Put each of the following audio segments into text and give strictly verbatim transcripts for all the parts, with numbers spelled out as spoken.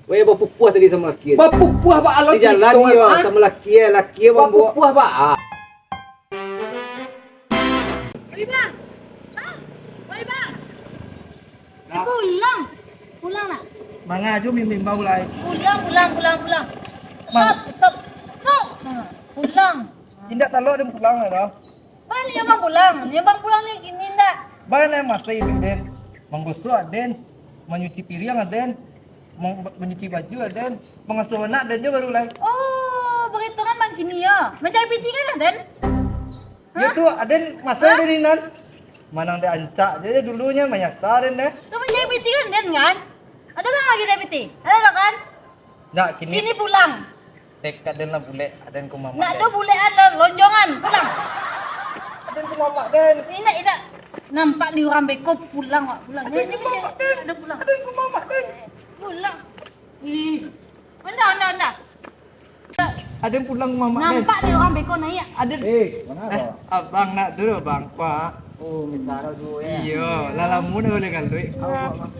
Weh, bapupuah tadi samo laki. Bapupuah baa lo? Di jalan cerito, iyo, ah? Samo laki, eh, laki, eh, mambaok. Bapupuah baa? Oi, Bang. Bang. Oi, Bang. Nah. Pulang. Pulang nak. Mangajo mimim bau lai. Pulang, pulang, pulang, pulang. Mang- Stop, stop, stop. Ha, pulang. Indak talok den pulang lah dah. Baa nio Bang pulang? Nio Bang pulang ni kini ndak? Baa nio masa iduik den. Manggosok aden, manyuci piriang aden, mang-, manyuci baju aden, mangasuah anak aden jo baru lai. Oh, bagitu kan Bang kini yo. Mancari piti kan aden? Yo tu, aden masa iduik ni nan. Manang dek ancak je dulunyo, manyasa den deh. Tu mancari piti kan den kan? Ado Bang lagi cari piti? Ado lah kan? Ndak, kini. Kini pulang. Tekad den lah bulek, aden ka mamak. Ndak den. Ado bulekan lo, lonjongan, pulang. Aden ka mamak den. Indak, indak. Nampak di urang beko pulang, wak pulang. Aden ka mamak den. Ado pulang. Aden ka mamak den. Pulang. Ih. Onda, onda, onda. Aden pulang ka mamak den. Nampak di urang beko naiak. Aden. Eh, manga, eh, abang? Abang nak dulu, Bang. Pak. Oh, minta arah dulu yo. Iyo, lah lamo dah boleh kaluik. Apo, Bang?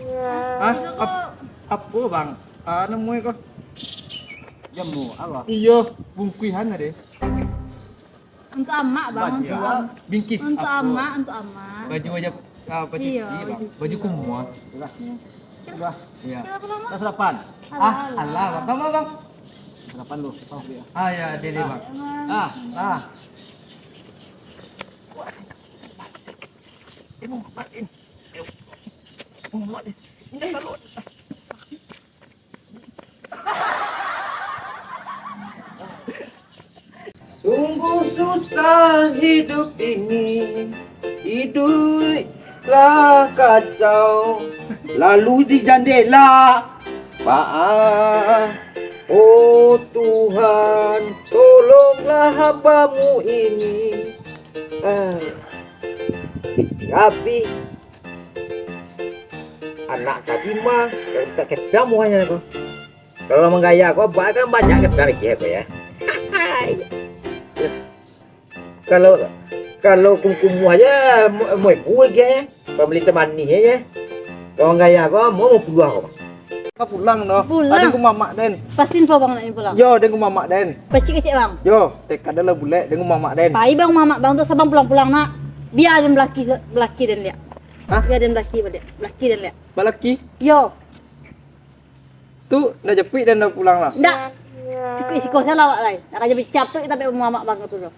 Hah? Ap-, apo, Bang? Ah, namonyo ko? Jamu, apo? Iyo, bungkuihan ado. Untuak amak, Bang, baju, untuak am-, bingkis, untuak apo? Amak, untuak amak. Baju aja, ah, baju. Iyo, cuci, Bang. Baju cuci. Baju kumuah. Sudah. Sudah. Iyo. Sudah berapa lama? Sudah salapan. Alah, ah, alah, alah, Bang. Bang, Bang, Bang. Salapan tu. Oh, iyo. Ah, iyo, deh, deh, Bang. Ah, Bang. Ah, ah. Tengok, Bang. Sungguh susah hidup ini, hidup lah kacau. Lalu di jandela, baa, oh Tuhan, tolonglah hamba-Mu ini. Ah, tapi anak tadi mah, yang tak kecam wahnya tu. Kalau manggaya ko, ba-, kan banyak kita lagi ko, yo. Kalau, kalau kumuah-kumuah aja, mo-, mo ibu lagi, yo. Pambali teh manih aja. Kalau manggaya ko, mo, mo puluah ko. Ka pulang doh. Pulang. Aden ka mamak den. Pastiin Bang nak pulang? Yo, den ka mamak den. Pacik kecek Bang? Yo, tekad lah bulek, den ka mamak den. Pai Bang mamak Bang tu, sabab pulang-pulang nak. Bia den balaki, balaki den liak. Hah? Bia den balaki baliak. Balaki den liak. Balaki? Yo. Tu, ndak japuik den ndak pulang lah? Ndak. Cukuik siko salah awak lai. Ndak ka japuik, capuik tapi mamak Bang tu doh.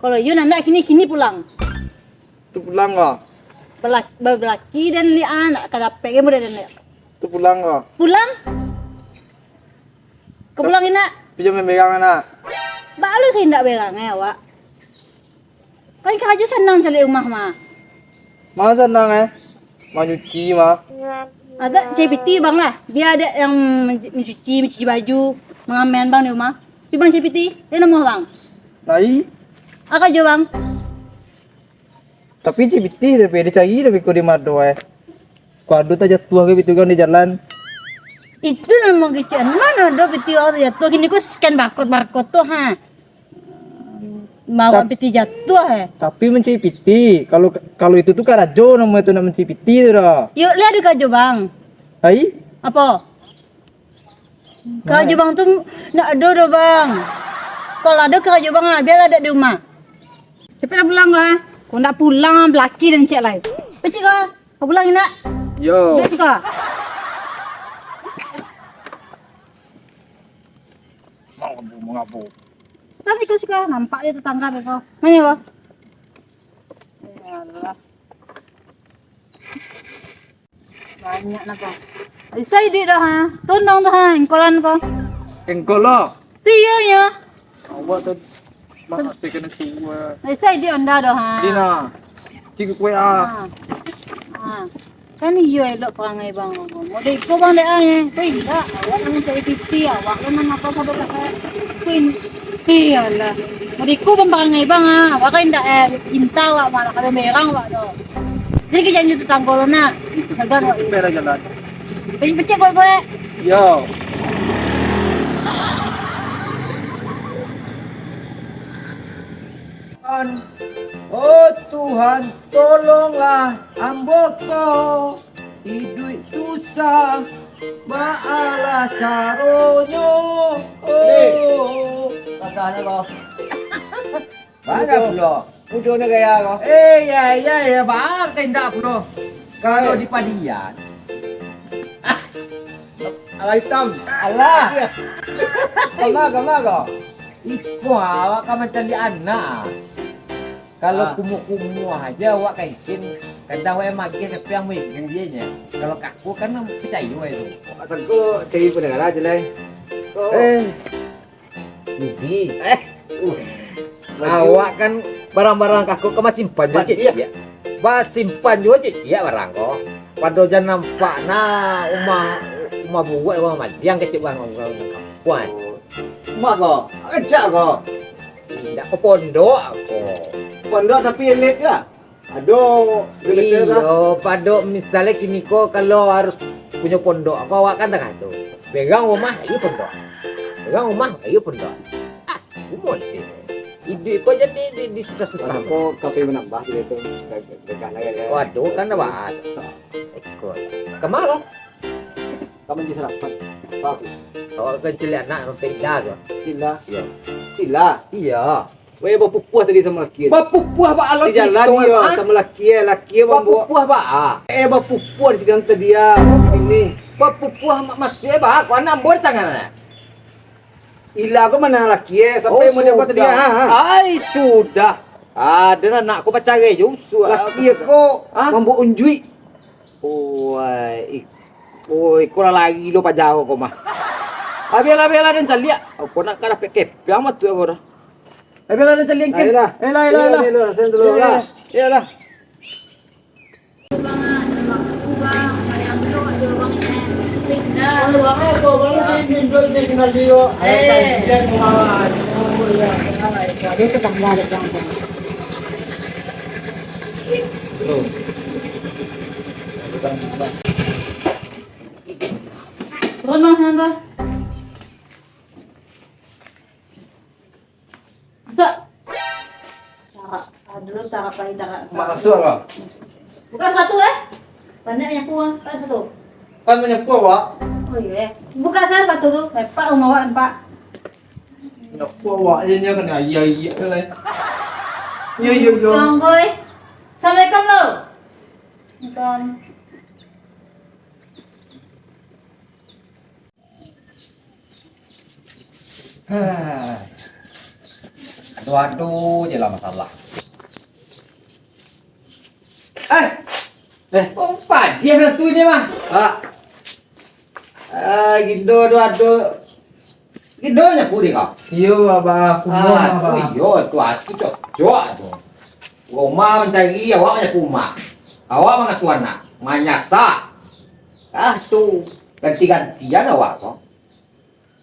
Kalau iyo ndak, kini, kini pulang. Tu pulang ko? Balak-, ba-, balaki den liak, ah, ndak ka dapek ka mudah den liak. Tu pulang ko? Pulang. Ka pulang indak? Tapi jan main berang, nak. Baa lo ka indak berang, eh, awak. Kan karajo sanang caliak rumah mah. Ma sanang, eh? Manyuci mah. Ado cari piti Bang lah. Bia ado yang mencu-, mencuci, mencuci baju, mangamen Bang di rumah. Tapi Bang cari piti, den namuah Bang. Lai. Apo karajo Bang? Tapi cari piti, tapi dicari, tapi ko di ma ado, eh. Ko ado tajatuah ka piti urang di jalan. Itu namo kecek. Mano ado piti urang tajatuah? Kini ko scan barcode, barcode tu, ha. Bawa piti jatuah, eh. Tapi mancari piti. Kalau, kalau itu tu karajo namonyo tu, nak mancari piti tu doh. Yo, lah ado karajo Bang. Ai? Apo? Karajo Bang tu ndak ado doh, Bang. Kalau ado karajo Bang, ah, bialah dak di rumah. Capeklah pulang ko, ah. Ko ndak pulang, balaki den cek lai. Pacik ko, ko pulang indak? Yo. Dak suko. Mangabo, mangabo. Tadi ko suko nampak di tetangga ko. Mano ko? Yalah. Banyak nak ko. Bisa iduik dah, ha. Tundang dah, ha, engkolan ko. Engkol lo? Tiyo, yo. Awak tu mak mati kena suwa. Bisa iduik onda dah, ha. Dina. Cikgu kue, ah. Ha. Ha. Kan iyo elok parangai Bang. Model iko Bang dek ai. Ko indak. Awak nan cari piti, awak kan nan apa sabar tak. Ko in-, iyolah. Model iko Bang parangai Bang, ah. Awak kan indak, eh, cinta awak malah kada merang awak tu. Jadi kerjaan itu tanggul nak. Sabar awak. Bela jalan. Pecik-pecik kue-kue. Yo. Oh Tuhan, tolonglah ambo ko, iduik susah, Baalah caronyo. Oh. Kakaknyo, Bos. Mana pulo? Mudo ni gaya ko. Eh, ya, ya, ya, bang, indak pulo. Kalau di padian. Alah hitam. Alah. Kama, kama ko. Iko awak ka mancari anak. Kalau kumuh-kumuh aja awak ka izin, kadang awak magiah tapi amuah ibu je nyo. Kalau kaku kan picayo itu. Mak sangko cari pendengar aja lah. Eh. Biji. Eh. Awak kan barang-barang kaku kan basimpan jo ciciak. Basimpan jo ciciak barang ko. Pado jan nampak nah umah, umah buruak, umah madiang kecek barang ko. Kuan. Mak ko, ancak ko. Indak ko pondok ko. Pondok tapi elit lah. Ado, iyo, pado misalnyo kini ko kalau harus punyo pondok ko awak kan dah ado. Pegang rumah, iyo pondok. Pegang rumah, iyo pondok. Ah, umur ni. Iduik ko jadi di, di susah-susah. Ko kape manambah gitu tu. Pegang lagi ya. Waduh, kan dah bahas. Ikut. Kemana? Kamu di sarapan. Bagus. Awak kan ciliak anak sampai indah tu. Sila. Iyo. Sila. Iyo. Weh, bapupuah tadi samo laki. Bapupuah ba alam di jalan iyo, samo laki, laki bapupuah ba. Eh, bapupuah di sinan tadi ah. Ini. Bapupuah mak masuk eh ba, aku anak ambo di tangan. Ila ko mano laki eh, sampai mau dia tadi ah. Ai sudah. Ada anak ko bacarai jo usuk. Laki ko mambuek unjuik. Oi, oi, ko lah lari lo pajau ko mah. Abialah, abialah, den caliak. Apo nak ka dapek kepiang mah tu ko dah. Abialah, den caliak. Ayolah. Ayolah, ayolah, ayolah. Ayolah, ayolah. Ayolah. Turun, Bang, sana, Bang. Masuk. Tarak. Ah, dulu tarak paling tarak. Mak masuk, Bang. Buka sepatu, eh. Banyak nyapu, ah. Buka sepatu. Kan manyapu awak. Oh, iyo, eh. Buka sajo sepatu tu. Lepak rumah awak, nampak. Manyapu awak je, nyo kena aia-aia tu, lai. Yo, yo, yo. Pulang, boy. Assalamualaikum, lo. Waalaikumsalam. Ado-ado je lah masalah. Eh, eh, oh, padiah lah tu je mah. Ah. Ah, gindo ado-ado. Gindo nyapu dek kau. Iyo, Abah. Kubuang, ah, tu Abah. Iyo, tu atu cocok tu. Rumah mancari, awak manyapu rumah. Awak mangasuah anak, manyasa. Ah, tu ganti-gantian awak ko.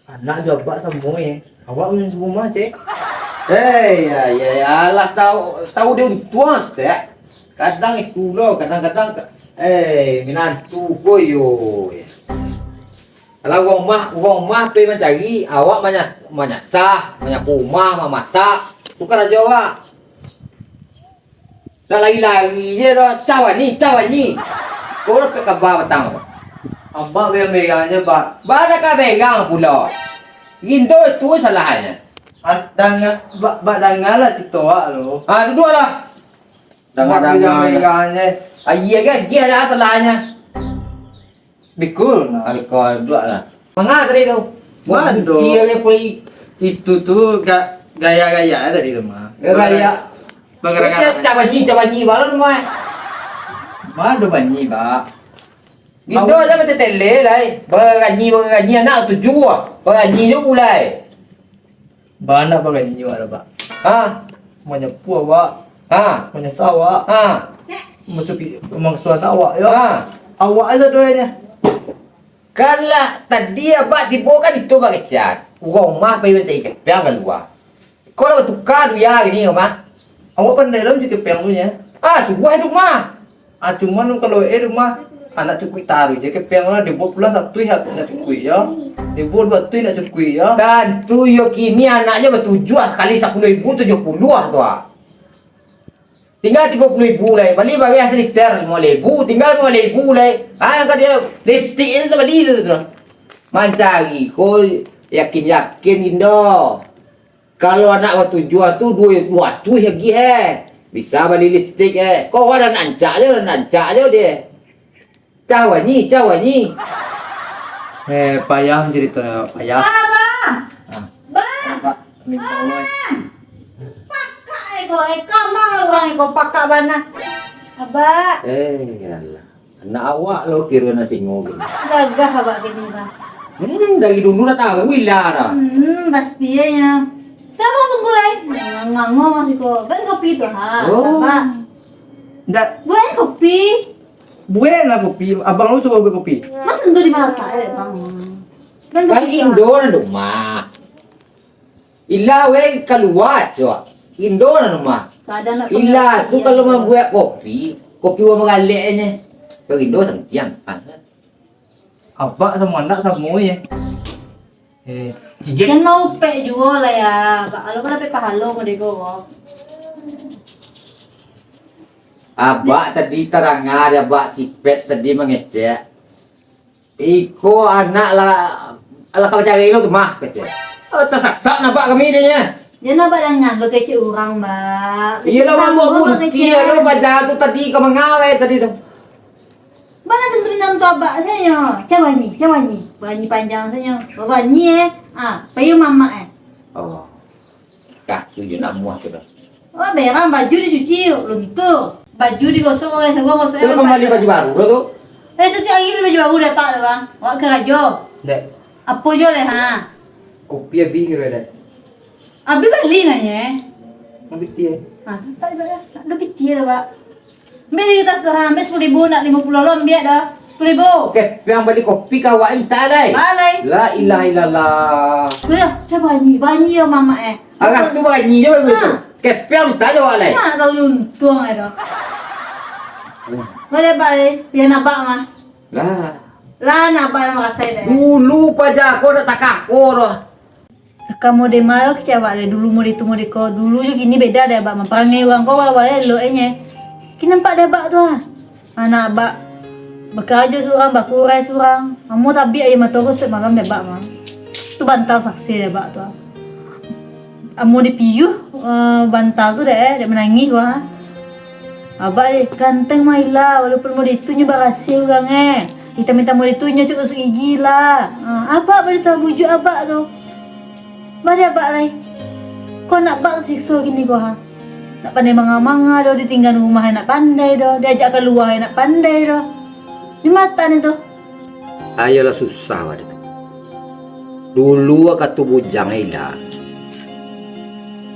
Anak jo abak samo, eh. Awak manyusu rumah, ceh. Eh, ya, ya, ya, alah, tahu, tahu di untuang saketek. Kadang itu lo, kadang-kadang ka-, eh, minantu ko yo. Kalau urang rumah, urang rumah pai mancari, awak manya-, manyasah, manyapu rumah, mamasak. Tu karajo awak. Nak lari-lari je doh, cah banyi, cah banyi. Ko dapek kaba patang tu. Abak berang-berang je, Bak. Bana ka berang pulo. Gindo tu salahnyo. Ah, danga, Bak, Bak dangalah carito awak tu. Ah, duduaklah. Danga-danga. Abak berang-berang je. Agiah-agiah dah salahnyo. Bikul. Ah, bikul, duduaklah. Manga tadi tu? Mado. Kiro dia pun itu tu ga-, gaya-gaya tadi tu mah. Gaya. Bagara-gara. Cak, cak banyi, cak banyi balun mah. Mado banyi, Bak. Gindo aja betetele lai. Baranyi, baranyi anak tujuh ah. Baranyi jo pulai. Bana baranyi awak lah, Bak. Ha? Manyapu awak. Ha? Manyasah awak. Ha? Masuki, mangasuah awak, yo. Ha? Awak aja doanya. Kan lah, tadi abak tibo kan itu bakecek. Urang rumah pai mancari kepiang kalua. Ko lah batuka dunia gini, rumah. Awak pandai lah mancari kepiang tu, nya. Ah, suah tu mah. Ah, cuman kalau eh rumah, anak cukuik taruih je kepiang lah, dibuek pulang satu ya, nak cukuik ya. Dibuek dua tu nak cukuik ya. Tantu yo kini anaknyo batujuah kali sapuluah ribu, tujuah puluah tu ah. Tingga tigo puluah ribu lai. Bali bareh saliter limo ribu, tingga limo ribu lai. Ha, ka dia lipstik tu bali tu, tu. Mancari ko yakin-yakin, Indo. Kalau anak batujuah tu, duo, duo ratuih lagi, eh. Bisa bali lipstik, eh. Ko awak nan rancak jo, nan rancak jo dia. Cah wanyi, cah wanyi. Eh, payah carito, payah. Ah, Bang. Ah. Bang. Abak, minta tolong. Pakak iko, eh, kamang urang iko pakak bana. Abak. Eh, alah. Anak awak lo kiro nan singo gini. Gagah abak kini, Bang. Hmm, dari dulu dah tahu Ila dah. Hmm, pasti ya. Sabar tunggu, eh. Ngango-ngango masih ko. Bang kopi tu, ha. Oh. Abak. Ndak. Buek kopi. Buek lah kopi. Abang lu suruh buek kopi. Mah tentu di mana tak, eh, Bang. Bang kopi tu, ha. Indo nan rumah. Ila weh kalua, cok. Indo nan rumah. Ila tu kalau mambuek kopi, kopi urang magalek je. Kalau Indo santiang. Abak samo anak samo je. Eh, cincin. Jan maupek juo lah ya. Abak, kalau kan dapek pahalo model ko. Abak tadi taranga dek abak si Pet tadi mangecek. Iko anak lah, lah ka bacari lo tu mah, kecek. Oh, tasasak nampak kami dia nya. Jan abak danga lo kecek urang, Bak. Iyolah, mambok buntiang lo paja tu tadi ka mangawai tadi tu. Bana tentu minantu abak sajo. Cak banyi, cak banyi. Banyi panjang sajo. Banyi, eh. Ah, payuang mamak, eh. Oh. Kah tu je nak muah tu dah. Oh, berang baju dicuci, luntur. Baju digosok, oleh sabuang gosok. Tu kembali baju baru lo tu. Eh, setiap hari baju baru dapat tu, Bang. Awak karajo. Dek. Apo jo leh, ha? Kopi abih kiro, Dek. Abih bali lah, ye. Abih tie. Ha, tak ada, tak ada kopi tie dah, Bak. Ambil di tas tu, ha, ambil sepuluh ribu, nak lima puluh lo, ambil dah. Sepuluh ribu. Oke, yang bali kopi ka awak minta lai. Balai. La ilaha illallah. Kuya, cak banyi, banyi yo mamak, eh. Arah tu banyi je baru tu. Ha. Kepiang tak jawab lai. Nak tahu untung ai tu. Hmm. Boleh, Bak, eh. Pian abak mah. Lah. Lah, nak abak nak marasai deh. Dulu paja ko nak takah ko tu. Ka mode ma lo kecek abak le, dulu mode tu mode ko. Dulu jo kini beda deh abak mah. Parangai urang ko wala-wala elok e nye. Kini nampak deh abak tu ah. Anak abak bakarajo surang, bakurai surang. Amuah tabiak aia mato ko setiap malam dek abak mah. Tu bantal saksi dek abak tu. Amuah dipiyuah, eh, bantal tu dek, eh, dek manangih ko, ha. Abak dek ganteng mah ila, walaupun mode itu nyo barasiah urang, eh. Itam-itam mode itu nyo cuk rusuk gigi lah. Ha, abak bade tu, bujuak abak tu. Bade abak lai. Ko anak abak tasikso kini ko, ha. Nak pandai manga-manga doh, ditinggaan rumah nak pandai doh, diajak kalua nak pandai doh. Di mata ni tu. Ayolah susah wak tu. Dulu wakatu bujang ila.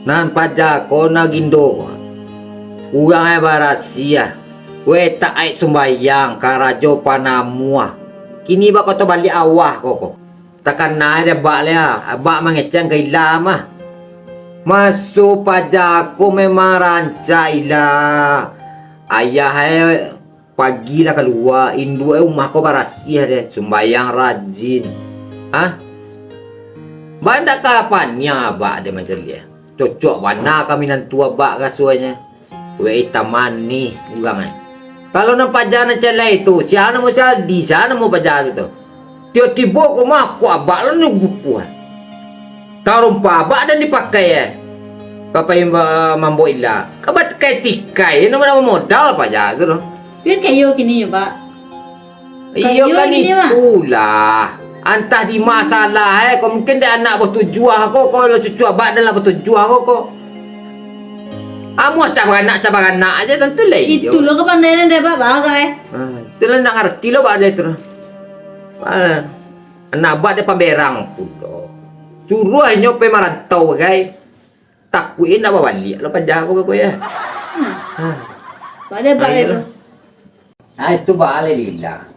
Nan paja ko nan gindo ko. Urang ai barasiah. Weh tak aik sumbayang, karajo panamuah. Kini bak koto baliak awah ko ko. Takana dek abak lai, abak mangecek ka ila mah. Maso paja ko memang rancak ila. Ayah e pagi lah kalua, induak e umah ko barasiah deh, sumbayang rajin. Ha? Bandak ka paniang abak deh macam dia. Cocok bana ka minantu abak rasonyo. Weh, itam manih urang ai. Kalau nan paja nan calai tu, sia namo si Aldi, sia namo paja tu tu. Tiok tibo ko mah, ko abak lah nyo bupuah. Tarompa abak dan dipakai eh. Ka pai ma-, mambok ila. Ka batikai-tikai, namo-namo modal paja tu tu. Kan kayo kini yo, Bak. Iyo kan itulah. Antah di masalah eh, ko mungkin dek anak batujuah ko, ko lo cucu abak adalah batujuah ko, ko. Amuah cak baranak, cak baranak aja tantu lah iyo. Itu lo kapandaian dek abak bagai. Ha, itu lah nak ngarti lo bagai tu. Ha, anak abak dek pamberang pulo. Suruah inyo pai marantau bagai. Takuik indak babaliak lo paja ko bagai ya. Hmm. Ha. Baliak, baliak tu. Ah, itu baalai lila.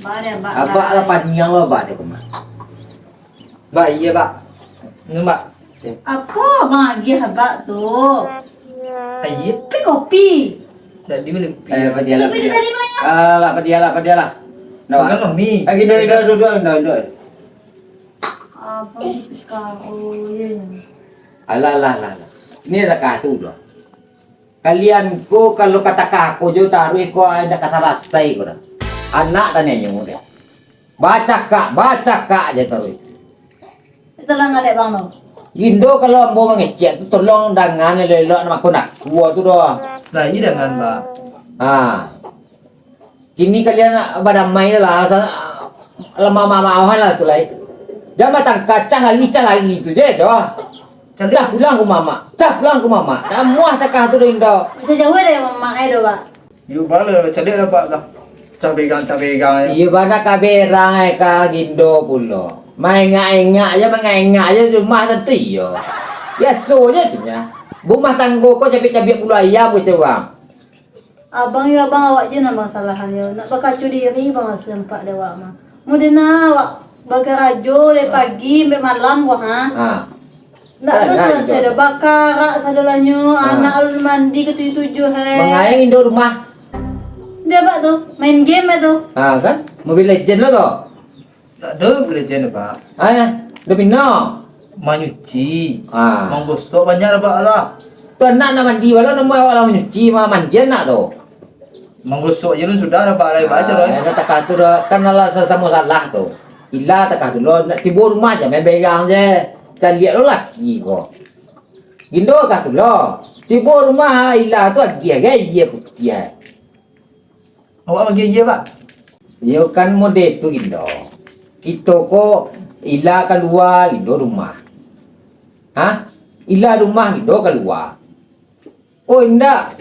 Baalai, baalai. Abak lah paniang lo, abak dek ko mah. Bak, iyo, Bak. Anu, Bak. Apo abang agiah abak tu? Aia? Kopi, kopi. Tadi bali kopi. Eh, padialah, padialah. Alah, padialah, padialah. Ndak, Bak. Bukan mami. Eh, gini, duduk, duduk, duduk, duduk. Abang suka, oh, iyo, iyo. Alah, alah, alah, alah. Ini takah tu doh. Kalian ko kalau ka takah ko jo taruih ko indak ka salasai ko dah. Anak taniayo deh. Bacakak, bacakak je taruih. Itulah ngalek bang tu. Gindo kalau ambo mangecek tu tolong dangan elok-elok nak makun aku tu doh. Nah, ini dangan, Pak. Ha. Kini kalian nak badamai lah, asa-, lamah-mamaohan lah tu lai. Jan batangka, cah lari, cah lari tu je doh. Cah pulang ku mamak, cah pulang ku mamak. Dak muah takah tu doh, Indo. Bisa jauah dari mamak ai doh, Pak. Iyo, bala, caliak lah, Pak, lah. Cah begang, cah begang, ya. Iyo, bana ka berang ai ka Gindo pulo. Maengak-engak je, maengak-engak je di rumah tantu iyo. Biaso je tu nya. Rumah tanggo ko cabiak-cabiak bulu ayam kecek urang. Abang yo abang, awak je nan basalahannyo. Nak bakaco diri bang, raso nampak dek awak mah. Modena awak bakarajo dari pagi sampai malam ko, ha? Ha. Ndak ado salasai doh, bakarak sadonyo, anak alun mandi ka tujuah-tujuah, he. Mangaia Indo rumah. Dia abak tu, main game tu. Ha, kan? Mobile Legend lo tu. Ndak ado Mobile Legend, Pak. Eh, domino. Manyuci. Ah. Manggosok banyak lah, Pak, lah. Tu anak nak mandi, walau namo awak lah manyuci, ma-, mandi anak tu. Manggosok je lun sudah lah, Pak, lah, Pak, caro. Ah, dah takah tu dah, kan lah sa-, samo salah tu. Ila takah tu lo, nak tibo rumah je, main berang je. Caliak lo laki ko. Gindo takah tu lo. Tibo rumah, Ila tu agiah, agiah putiah. Awak bagi agiah, Pak? Iyo kan mode tu, Gindo. Kito ko Ila kalua, Gindo rumah. Ha? Ila rumah, Gindo kalua. Oh, indak.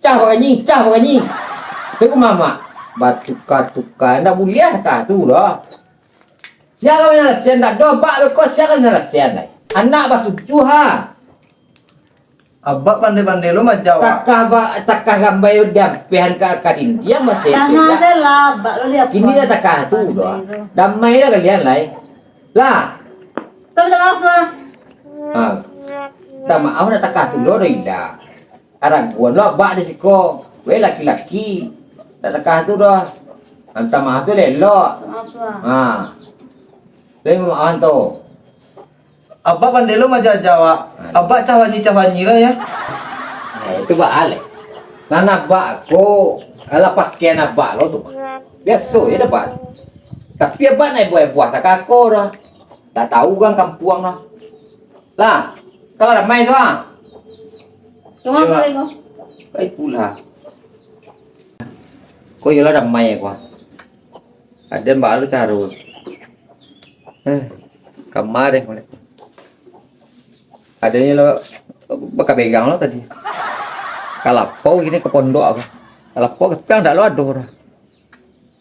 Cah baganyi, cah baganyi. Tapi ku mamak, batuka-tuka, indak buliah takah tu doh. Sia ka manyalasaian, ndak doh abak beko, sia ka manyalasaian lai. Anak batujuah, ha. Abak pandai-pandai lo maja, Wak. Takah ba-, takah gambai diampehan ka, ka dindiang, masih. Tangah se lah, abak lo diapo? Kini dah takah tu doh. Damai dah kalian lai. Lah. Minta maaf lah. Ha. Minta maaf dah takah tu lo doh indak. Araguan lo abak di siko. Weh laki-laki. Dah takah tu doh. Minta maaf tu elok. Maaf lah. Ha. Lai mamaafan tu. Abak pandai lo maja-aja, Wak. Aduh. Abak cah banyi, cah banyi lah, ya. Nah, itu baa lai. Nan abak ko, alah pakaian abak lo tu. Biaso je dapek. Tapi abak ndak buah-buah takah ko doh. Ndak tahu urang kampuang doh. Lah, kalau damai tu, ah. Kama balik ko? Baik pula. Ko iyolah damai ko. Aden baa lo caro. Eh, kamari ko. Adonyo lah bakabegang lo tadi. Ka lapau kini ka pondok ko. Ka lapau ka piang ndak lo ado doh.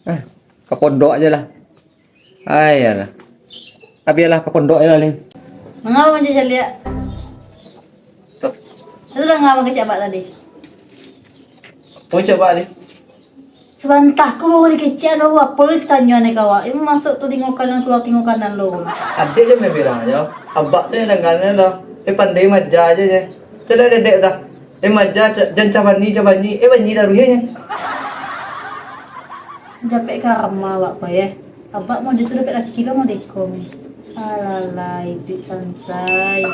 Eh, ka pondok ajo lah. Ai, alah. Abialah ka pondok ajo lah, Lin. Mangapa mancaliak? Itu lah ngapa kecek abak tadi? Oh, kecek abak tadi. Sabanta ko baru dikecek, aduh, apo lo ditanyo ni ka awak? Iyo, masuak talingo kanan, kalua talingo kanan lo. Adek je main bilang ajo. Abak tu nan danganyo lah. Eh, pandai maja ajo je. Caliak dedek dah. Eh, maja, ca-, jan cah bani, cah bani. Eh, bani taruih je. Dapek karma awak ko, yeh. Abak mode tu dapek laki lo mode ko, mi. Alalai, iduik sansai.